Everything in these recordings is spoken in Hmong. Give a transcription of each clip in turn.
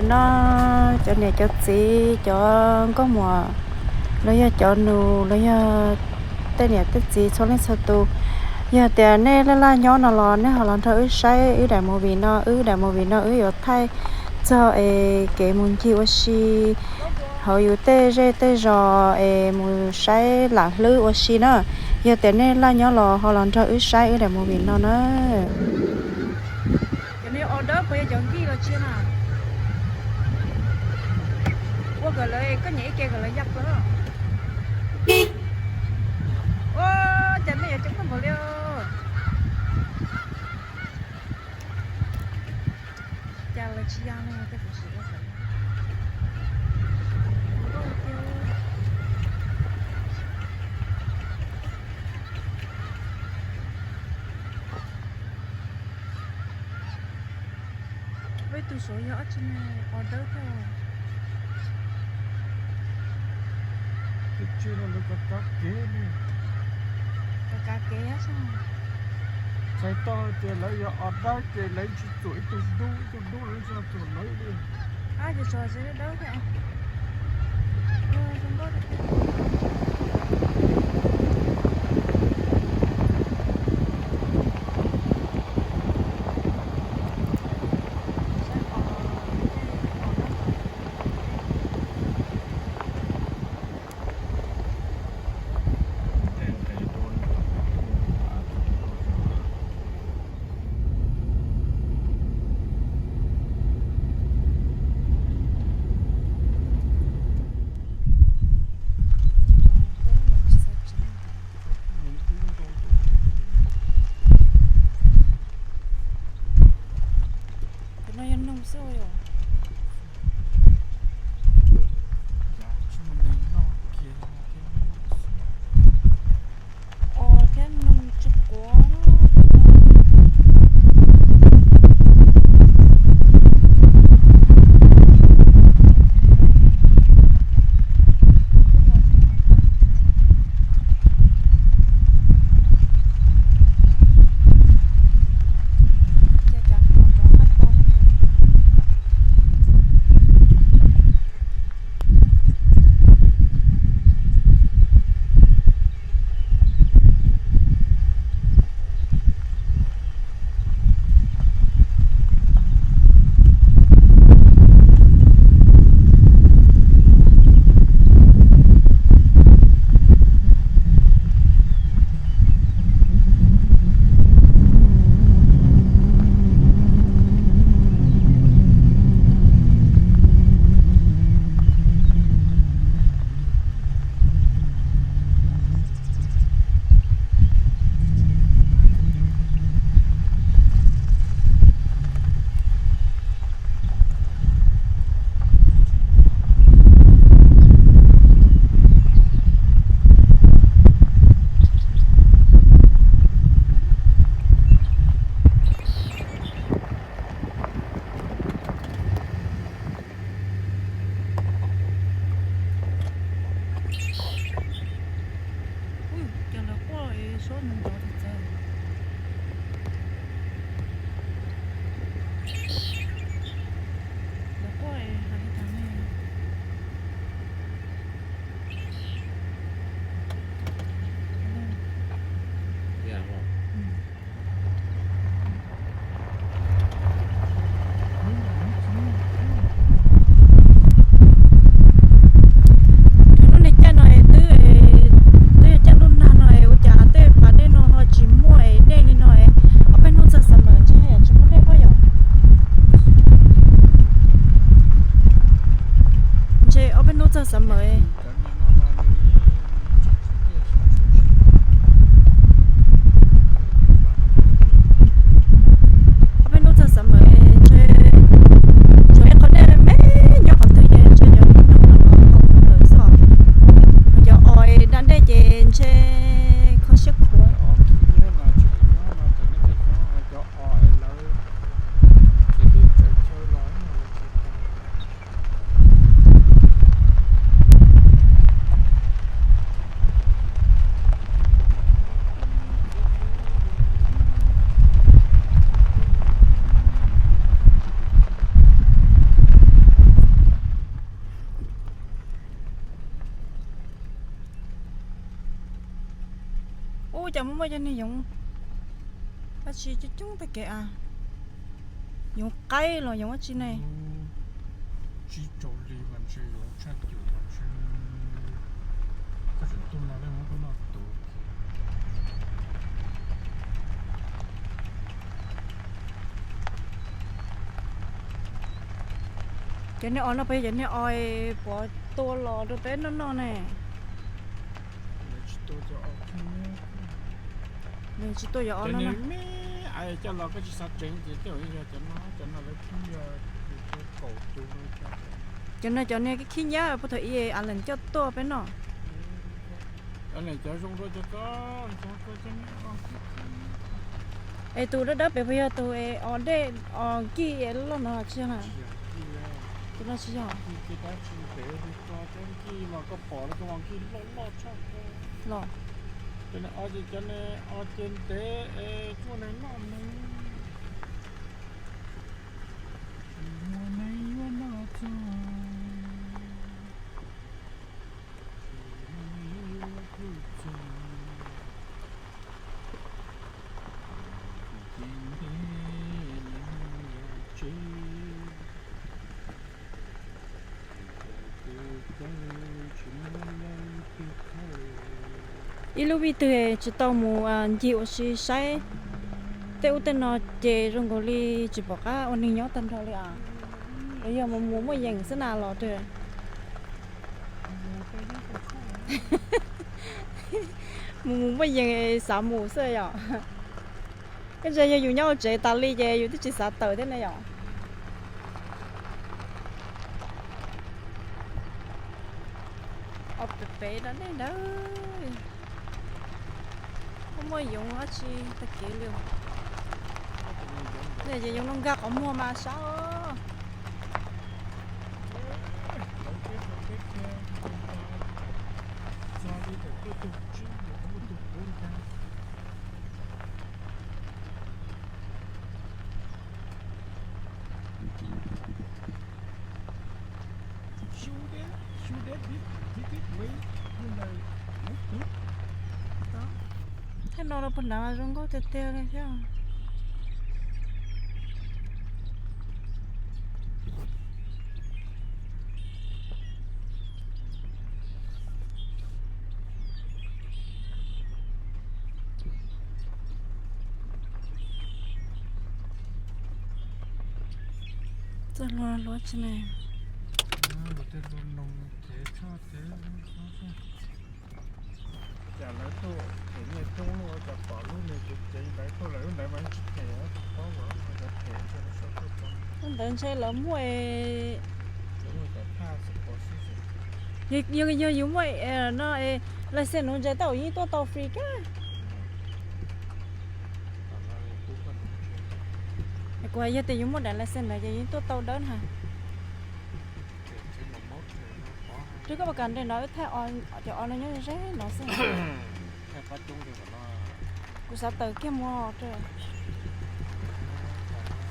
No cov niam cov txiv, cov nkauj muam, los yog cov nus, los yog tej niam tej txiv txhua leej txhua tus, yog tias nej laj laj nyob no los nej ho los nrog wb saib wb daim movie no. Wb daim movie no wb yuav thaij txog es kev mus ncig ua si hauv yus tej zej tej zos es mus saib lam hlwb ua si na. Yog tias nej laj nyob los ho los nrog wb saib wb daim movie no na. Cov no yog order puas yog cov nkij los tsis na? Ua kom lawv, koj nyiam ib ke kom lawv ya plaws. Ua cas nej yuav coob kawg npaum li os? Cas lawv tsis ya no tej kuv sim ua kom ya. Peb tus saud yog dab tsi ne, order thiab. Tus tswv no lawv kav kav kev ne. Kav kav kev thiab. Txhais tau hais tias lawv yog order ces lawv tsis txuam ib tug dub ib tug dub, lawv tsis txuam lawv li. Ab, ces tsuas tsis dawb thiab. Cov no yog noog xwb yom. Os, thiab noog tsis quav. Ui, cas lawv quaj es suab ntawd ntov txawv txawv. Lawv quaj es hais li cas ne? Lub niag caij no es twb, twb yog caij ntuj nag no es ua cas tej pas dej no ho tsis muaj es dej li no es ob peb hnub txog summer ntshe yam tsis muaj dej pob yom. Ntshe ob peb hnub txog summer. Ob peb hnub txog summer ntshe tshuav ib qho dej me nyob qhov twg ces ntshe cov noog no los qhov ntawd xwb. Cov os da dej ces ntshe kho siab khuav. Cov os es lawv ces twb tsaws chaw los. Cas muaj muaj cov niag yoov dab tsi coob coob tag kev a? Yoov qaib los yoov dab tsi ne? Tsis tau li mas ntshe yoov tshaj cum mas ntshe koj tseem tuaj no nej muab koj noj tus. Cov niag os no puas yog cov niag os puav tua los rau peb noj noj ne? Tsis tua cov os, nws tsis tua cov os no me me, coj los koj tsis xav tseev ces tej zaum yog cov no, cov no lawv khib yog kaum tus. Cov no cov niag khib nyab puag thaum ub Alan coj tuaj peb noj. Cov zoo dua cov ko, cov ko cov niag os. Es tus dawb dawb pem puas yog tus os dej os nkij loj no tsis yog na? Tus no tsis yog. Nkij dab tsi pem li ko, cov nkij mas koj pom lawv cov nkij loj loj tshaj ko. Los cov niag os ces cov niag os ces ntev es tsuas neeg noj neeg, tsis muaj neeg yuav noj txog. Ib lub vij twg tsis tau mus ncig ua si saib tej ub tej no ces zoo nkaus li tsis pom qab ua neeg nyob tag nrho li os. Los yog mus mus muaj yees xwb na los twg. Mus mus muaj yees xav mus xwb yom. Ib ntsis yog yus nyob hauv tsev tas li ces yus twb tsis xav tawm thiab ne yom. Os pem pem no nej ntawd muaj yoov dab tsi tag kev li. Nej ces yoov no nkag qhov muag mas sab. Thaj no rau puag nrad zoo nkauj tiag tiag li thiab. Txoj hlua hluav tsis ne. Cas lawv tuaj them nyiaj coob luaj cas pom lub niag cev cev ntawd tuaj lawm, lub ntawd mas tsis them, tsis paub cov them. Lub ntawd ntshe lawv muaj, yog yus muaj no license nuv ntses tej zaum yeej tuaj tau free kawg. Kuv hais yog tias yus muaj daim license ntawd ces yeej tuaj tau dawb na. Twb koj puas kam nres no wb thaij cov os no nyob ze no xwb. Kuv xav tawm kiag mus.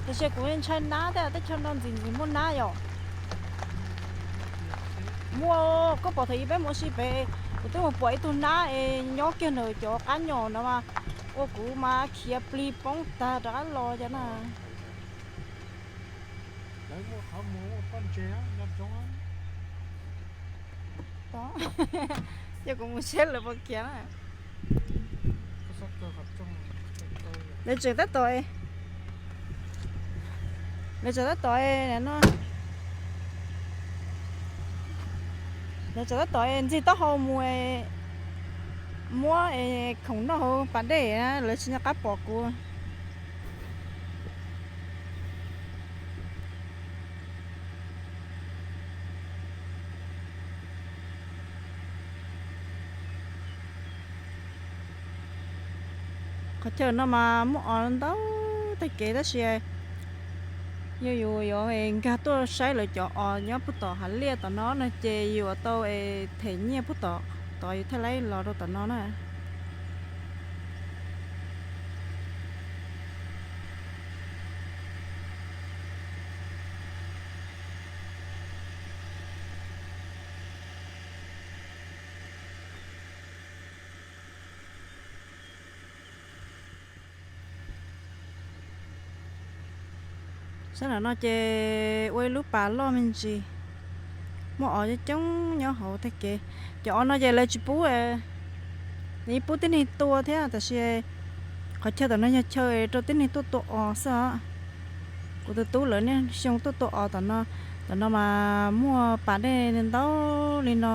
Tiam sis kuv ntshai nab thiab, teb chaws no ntxim ntxim muaj nab yom. Muaj, koj pom thaum ub peb mus ua si pem, kuv twb mus pom ib tug nab es nyob kiag ntawm cov qab nyom no mas ua kuv mas khiav plig poob tag rov qab los cov na. Lawv muaj qhov muag muaj pob ntseg nyob roob. Tod, cia kuv mus seb lawv puas khiav na. Lawv tseem tab tom, lawv tseem tab tom no, lawv tseem tab tom ntxig taub hau mus muab khoom noj hauv pas dej, lawv tsis nco qab pom kuv. Qhov chaw no mas muaj os ntau tag kev tab sis yog yus yuav nkag tuaj saib lawv cov os nyob puag tom hav liaj tom no no ces yuav tau them nyiaj puag tom tod yus thiaj li los rau tom no na. Sab nram no ces ua ib lub pas loj me ntsis, muaj os coob coob nyob hauv tag kev. Cov os no ces lawv tsis pub, lawv yeej pub tib neeg tua thiab tab sis qhov chaw tom no yog chaw rau tib neeg tuaj tua os xwb os. Kuv tus tub lawv niaj xyoo tuaj tua os tom no. Tom no mas muaj pas dej ntau li no,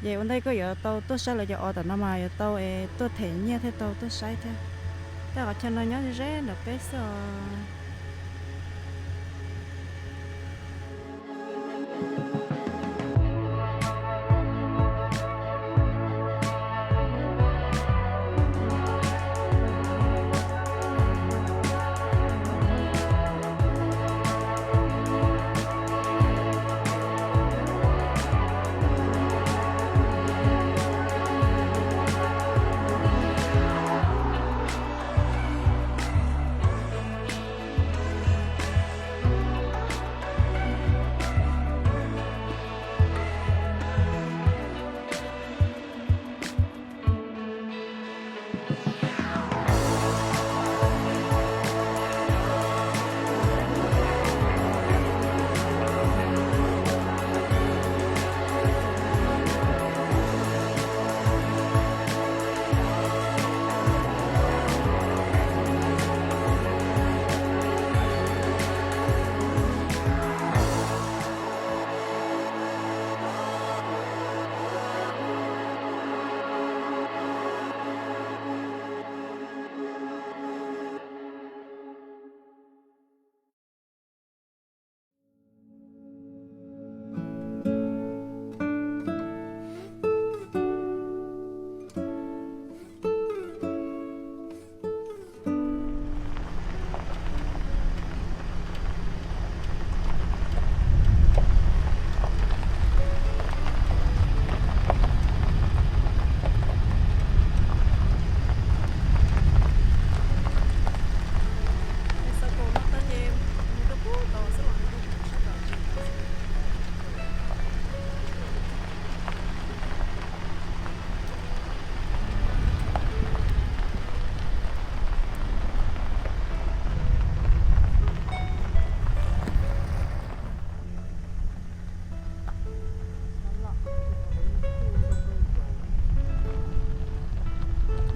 ces ua ntej koj yuav tau tuaj saib lawv cov os tom no mas yuav tau tuaj them nyiaj thiaj tau tuaj saib thiab. Tej qhov chaw no nyob ze ze ntawm peb xwb os.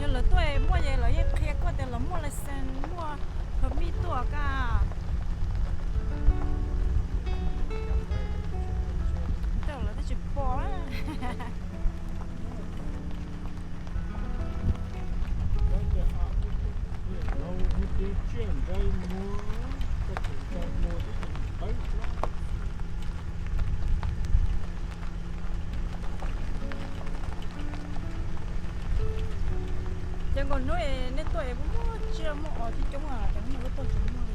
Yog lawv tuaj muaj ces lawv yeej qhia koj tias lawv muaj license, muaj permit tuaj koj. Tej lawv twb tsis pom. Ces nkaus hnub nej tuaj es muaj tsiaj muaj os coob coob, cov hnub no lub tuaj tsis muaj li.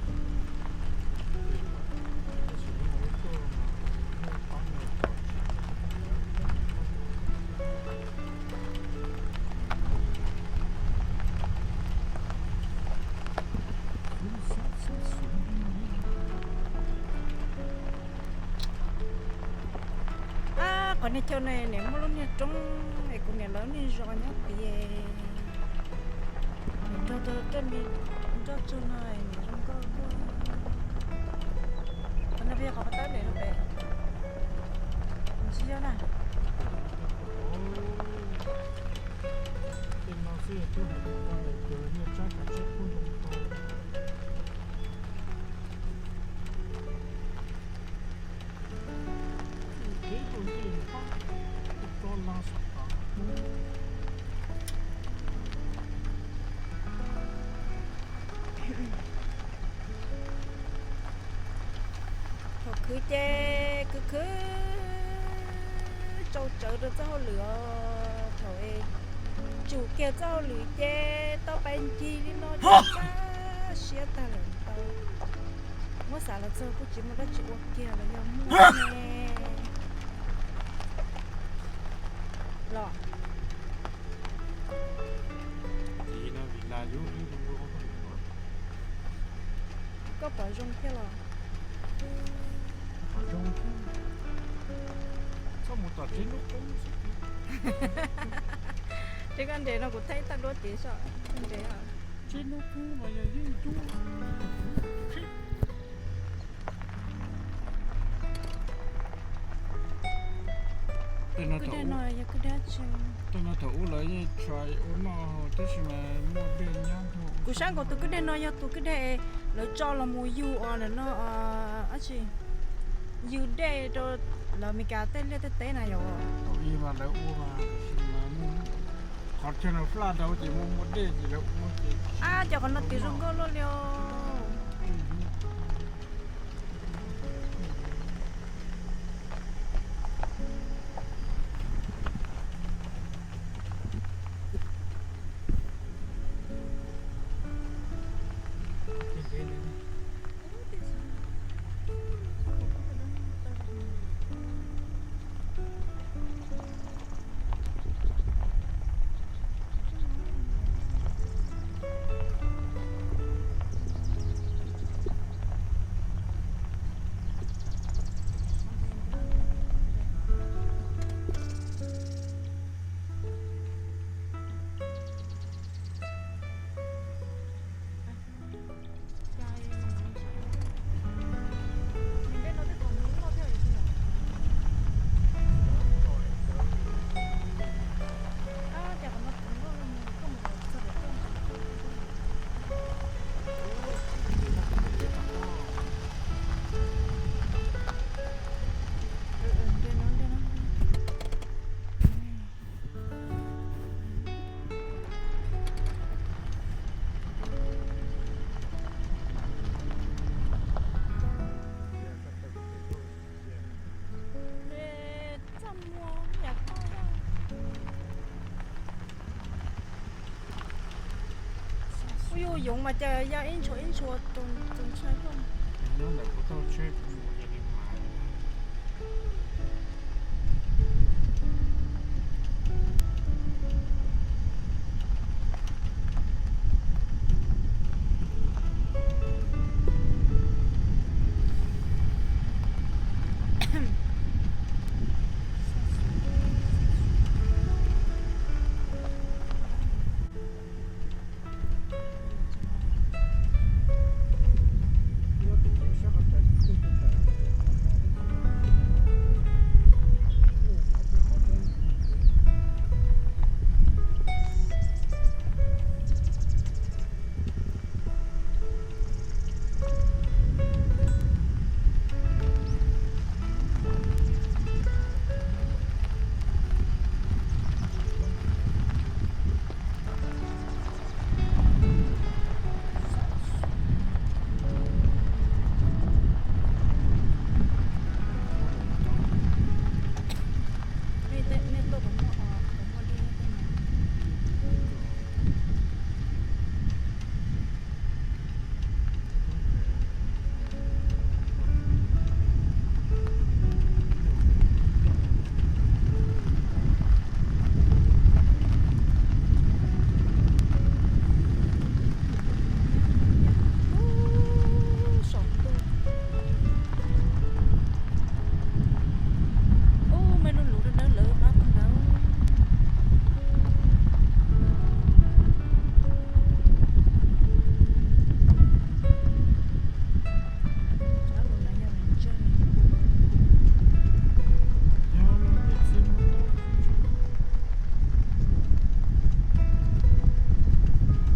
Ab, qhov niag chaw no niam muaj lub niag roob es kuv niam lawv niag zos nyob tiag. Niam nrog rau tej me nroj tsuag no niam zoo nkauj nkauj. Qhov no yog qhov pas tawb daim no pem. Nws tsis yog na. Tej no xwb yog tub hais lus tau lawm, cov niag tsab kav tsij pub zoo tau. Tso la saum tod. Thaum khwv ces khwv khwv tsau tsawv rau txoj hauj lwm os. Thaum es tsum kiag txoj hauj lwm ces tau pais ncig li no ces kab siab tag lawm tau. Muab xav los txog kuj tsis muaj dab tsi ua kiag los yog muaj ne. Los. Koj pom zoo thiab los? Pom zoo thiab. Txhob mus tom tsev hnub qub xwb. Ces koj nres no kuv thaij ib tag duab tid soj nres. Tsev hnub qub mas yog yeej cub. Kwj deg no yog kwj deg tsi? Tej no thaum ub lawv yeej tshais ua noj tab sis mas muaj dej nyob. Kuv saib nkaus tus kwj deg no yog tus kwj deg lawv tso los mus yug os ntawm no, dab tsi, yug dej rau lawv Amelikas tej liaj tej teb na yom. Thaum ub mas lawv ua mas, tab sis mas qhov chaw no flat dhau ces muaj muaj dej ces lawv ua ces. Ab, cov qhov no tias zoo nkauj luaj li os. Ua yuav yoov mas cas ya ib ntshua ib ntshua tus ntshai tuaj. Nyob ntawm kuv tauj tsheb kuv mus ces li mas. Ub, me lug luv dawb dawb lawm qab ntawd.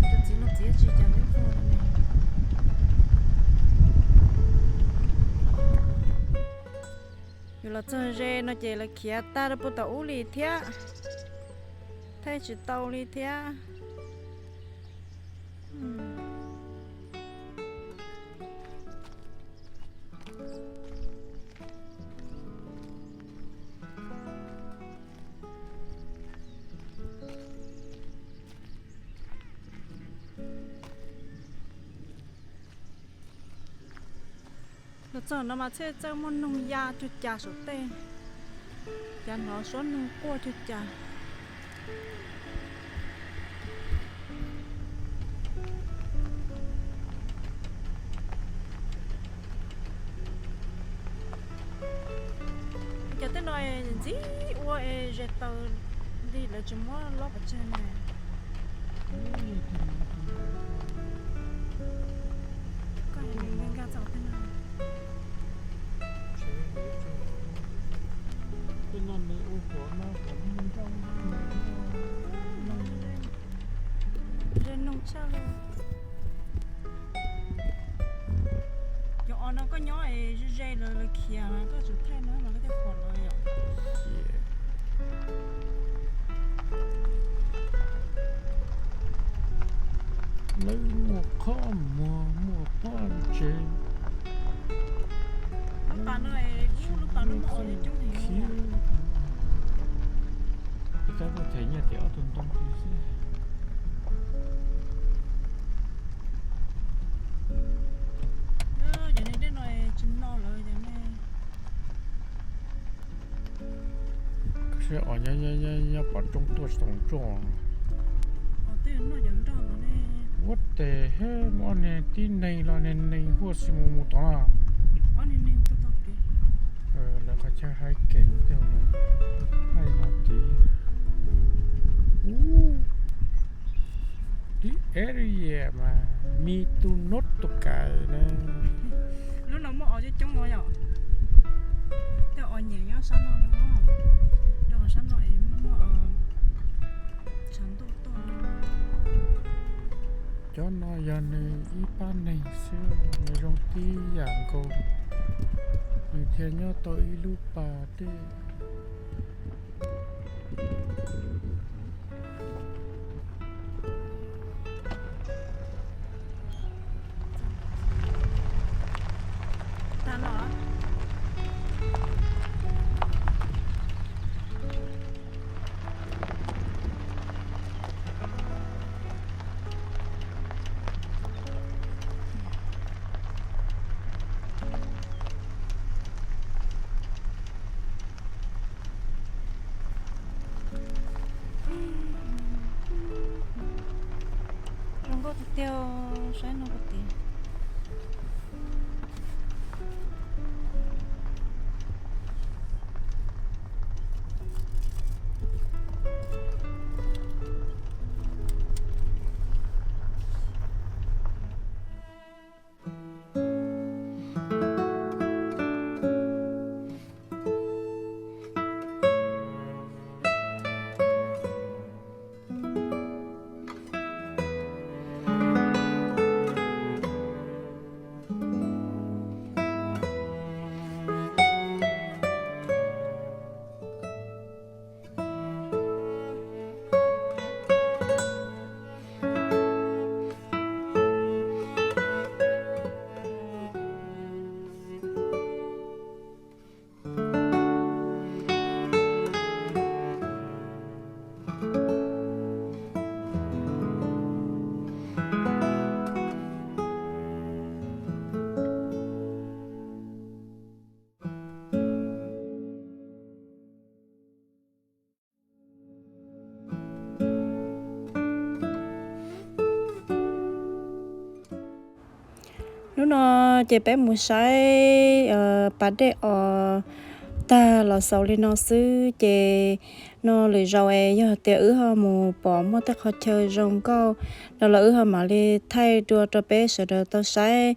Cov txiv no txiav tsis cas neb vog ne. Yus los txog ze no ces lawv khiav tag rau puag tom ub li thiab, thaij tsis tau li thiab. Los txog no mas txhaj txawj muaj noog ya cuag cas saum tej, cas hnov suab noog quaj cuag cas. Cov tej no ntxim ua es ze taws li lawv tsis muab lob pov tseg na. Koj nkag txog tej no. Tej no nws ua kom Cov os no koj nyob ze ze lawv khiav mas koj tseem thaij no mas koj thiaj pom lawv yom. Lawv muaj qhov muag muaj pob tsev. Lub pas no, lub pas no muaj os coob coob li. Tab kuj them nyiaj tias ob tug ntoo xwb. Cov neeg dej no tsis no lawm cov neeg. Seb os nyob pov roob tuaj tsis tau tsuaj. Ua tes hab ob niag tib neeg los niag neeg huaj xi mus mus tod na. Lawv qhov chaw haib kev tiag lawm. Haib no tid. Ub, this area mas me too not to guys na. Lub no muaj os coob coob no yom. Tej os nyiam nyob sab no no. Rau qhov sab no es muaj muaj tshav ntuj tuaj. Cov no yog nws ib pab neeg xwb, nws zoo tib yam nkaus, nws thiaj nyob tau ib lub pas dej. Zoo nkauj tiag tiag, saib no puas tiag. Hnub no ces peb mus saib pas dej os tag los xaus li no xwb ces no lwm zaus es yog tias wb ho mus pom muaj tej qhov chaw zoo nkauj no los wb ho mam li thaij dua rau peb sawv daws tau saib.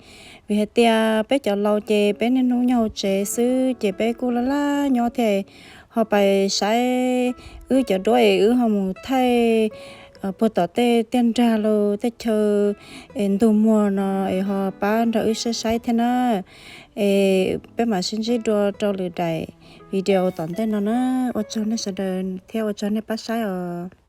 Vim hais tias peb cov laus ces peb niaj hnub nyob hauv tsev xwb ces peb kuj laj laj nyob thiaj ho pais saib wb cov duab es wb ho mus thaij puag tom tej tiaj nrag los tej chaw es ntug muag no es ho pab nrog wb saib saib thiab na. Es peb mam sib ntsib dua rau lwm daim video tom ntej no na. Ua tsaug nej sawv daws thiab ua tsaug nej pab saib os.